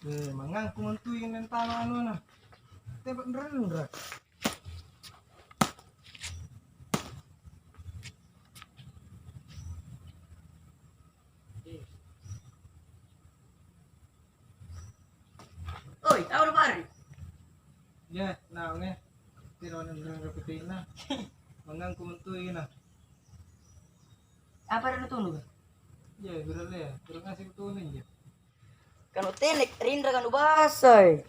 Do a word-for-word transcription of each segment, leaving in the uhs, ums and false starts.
Eh, mangangku mentui nentana anuna. Tembak nrendra. Oi, tau lu, Bari? Ya, naung, eh. Tiro nrendra putina. Mangangku mentui na. Apa ri tunu? Ya, birale ya. Terima kasih tunu ya. Kanu tenek rinra kanu basai.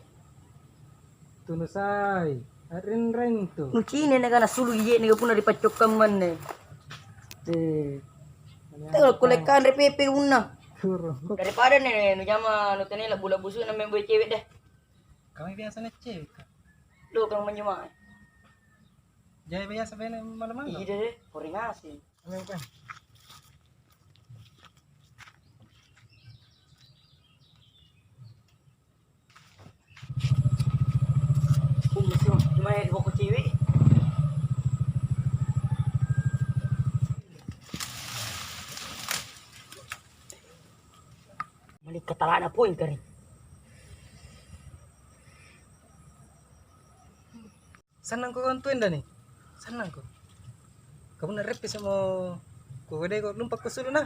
Tunu sai, rinreng tu. Nucine na kana sulu iye ni punna ri paccokkammanne. Eh. Tau kulle kanre pepe unna. Kuro. Daripada ne nujama nutene labu-labu suna memboe cewek deh. Kami biasa na cewek. Lo kang menjuma. Jai biasa bene malam-malam. Iya deh, koring asing. Ayo, Bang. Cuma ya, dibawa ke cewek. Mali katalana poeng kari. Sannangko antu endani? Sannangko. Kapunna reppe samo kukodeko lumpakko sulu na.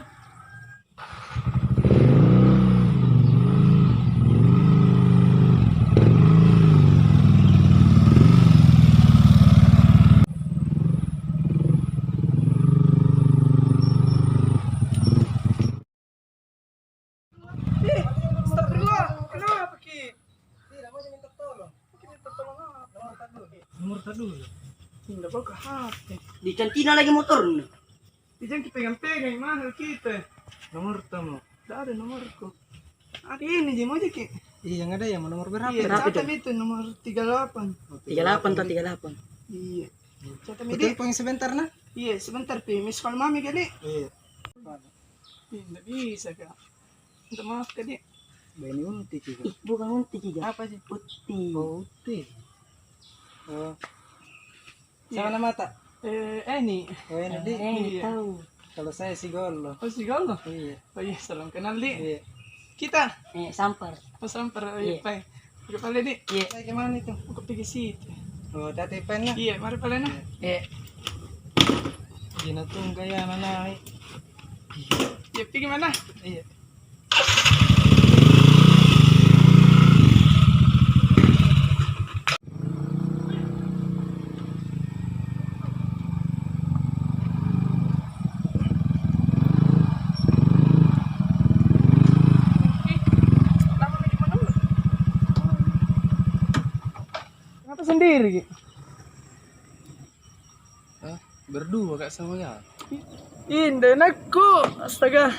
Eh, astagfirullah, kenapa ki? Tidak mau minta tolong. Minta tolong apa? Nomor tak dulu. Nomor tak dulu. Tidak bawa ke H P. Dicantina lagi motorna. Dijangki pegang-pegang mahal kita. Nomor tamu. Tidak ada nomorku. Ada ini, Jim, aja ki. Iya, yang ada ya, nomor berapa? Iya, catat itu nomor tiga delapan. Oh, tiga delapan atau tiga delapan? Iya. Catat itu. Telepon sebentar, nah. Iya, sebentar, pi. Miss call mami kali. Iya. Ih, nggak bisa, Kak. Minta maaf, Kak, Dik. Bene unti, Kak. Ih, bukan unti, Kak. Apa sih? Utti. Oh, utti. Oh. Iya. Siapa namata? Eh, Eni. Oh, Eni, Dik. Eh, iya. Tahu. Kalau saya Sigollo. Oh, Sigollo? Iya. Oh, iya, salam kenal, Dik. Iya. Kita? Eh, Sampar. Oh, Sampar. Oh, iya, iya. Pai. Oke, pale, Dik. Iya. Saya ke mana itu? Aku pergi situ. Oh, tadi pen lah. Iya, mari pale nah. Iya. Gina tungga ya, nanaik. Iya, pergi mana? Iya. Kenapa sendiri, Ki? Hah? Berdua, Kak, sama ya? Indah nakku, astaga.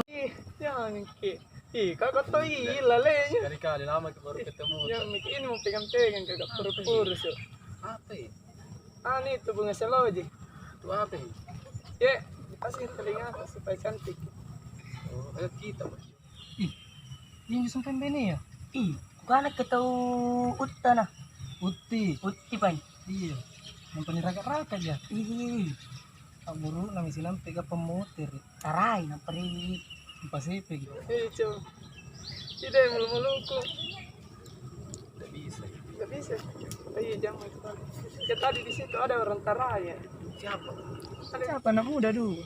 Ih, jangan, Ki. Ih, kakak to ih, lalenya. Sekali-kali lama ki baru ketemu. Yang ini mau pegang-pegang, kakak pura-pura, so. Apa ini? Anu itu bunga seloji. Itu apa ini? Ye, dikasih telinga supaya cantik. Oh, ayo kita. Ih, ini sumpah bene ya? Ih, bukan ke tau utta nah. Utti. Utti, Pai. Iya. Nampa niraka-raka ja. Ih. Aburuna mi sinampe ka pammotere. Tarai nampa ri. Pasepeki. Eh, cok. Tidak yang malu-maluku. Tidak bisa. Tidak bisa. Oh, iya, jangan itu. Ya, tadi di situ ada orang Taraya. Siapa? Ada. Siapa anak muda dulu?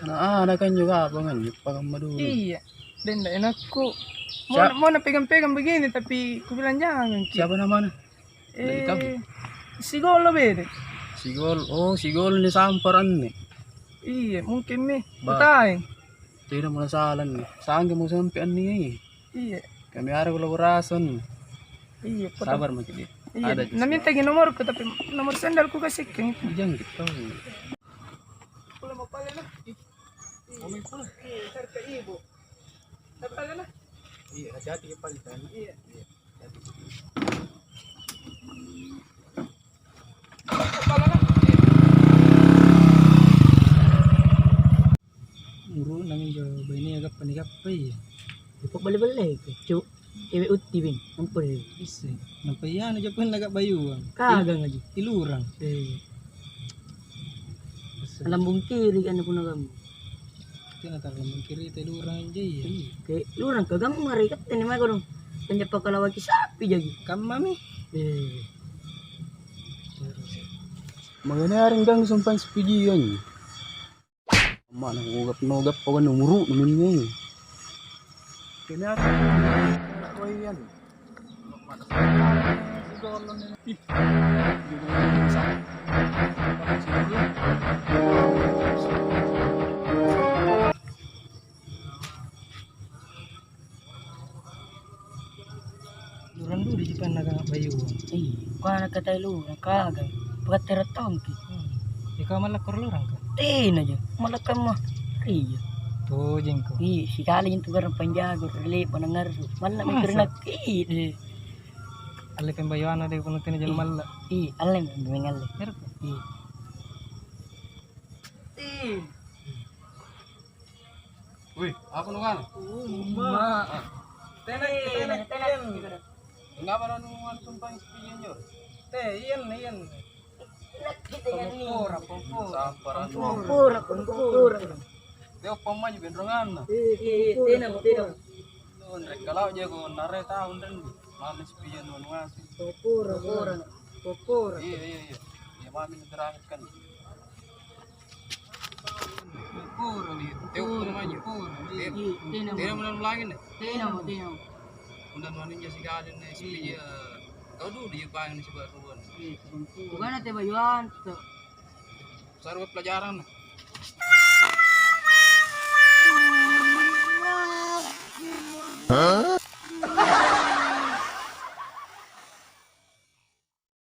Nah, ada kan juga apa kan? Pakamma dulu. Iya. Dan enakku. Mau, mau na pegang-pegang begini, tapi kubilang jangan, Ki. Siapa namanya? Dari kami. Eh, Sigolo bede. Sigol, oh, Sigol ni Sampar anne. Iya, mungkin mi. Ba. Utai. Tidak masalah ni. Sangge mau sampai anne. Iya. Kami ada kolaborasi. Iya, sabar maki dia. Iya. Ada. Namintaki nomorku, tapi nomor sendalku kasih. Jangan gitu. Pulang mau pale nah. Iya, cari ke ibu. Mau pale nah. Iya, hati-hati ya, Pak, di sana. Iya. Iya. Urunna minjo bainea gappa nigappai. Rupabballe-balle, Cuk. Ewe utti, Bing. Ampere. Isse. Nampa iya anu jappang naga bayuang. Kagang aja. Ilurang. Eh. Isse. Lambung kiri kan punna kamu. Kena tak lambung kiri teh lurang aja iya. Iya. Ke lurang ke gammara katte ni mae kodong. Anjo pakalawaki sapi jaki. Kammami. Eh. Magana areng gang sumpang sepijian. Mana gugap nogap pawan umuru ini. Kena. Koyan. Lurang dulu di sipanna ka Bayu. Iya, kana katai lurang kagai. Pakattera tongki. Hmm. Ika mallakka lurang ka? Tena ja, mallakka mah. Iya. Tojeng ko. Iya, sikali intu garang panjago, rele panangarsu. Malla mikir. Masa? Nak, iya deh. Alle pembayuana deh, kono tena jalo. Iya. Malla. Iya, alle memang alle. Iya. Iya. Wih, apa nu kan? Umma. Ah. Tena, tena, tena. Kenapa nu anu sumpang sepijian jo? Teh, iyan, iyan. Pompora, pompora. Sampara. Pompora, pompora. Dia pamanya benronganna. Iya, iya, tena, tena. Anre kalau jago nare tahu anre. Mami sepijian nu anu asli. Pompora, pompora. Pompora. Iya, iya, iya. Iya, mami terakhir kan. Purami, teo namanya. Purami. Tena mo. Tena mo, tena mo. Undang manunya sikali nih, supaya kau dulu dia pakai nih, sebab ruan. Bukan teh bayuan tuh. Sarwa pelajaran.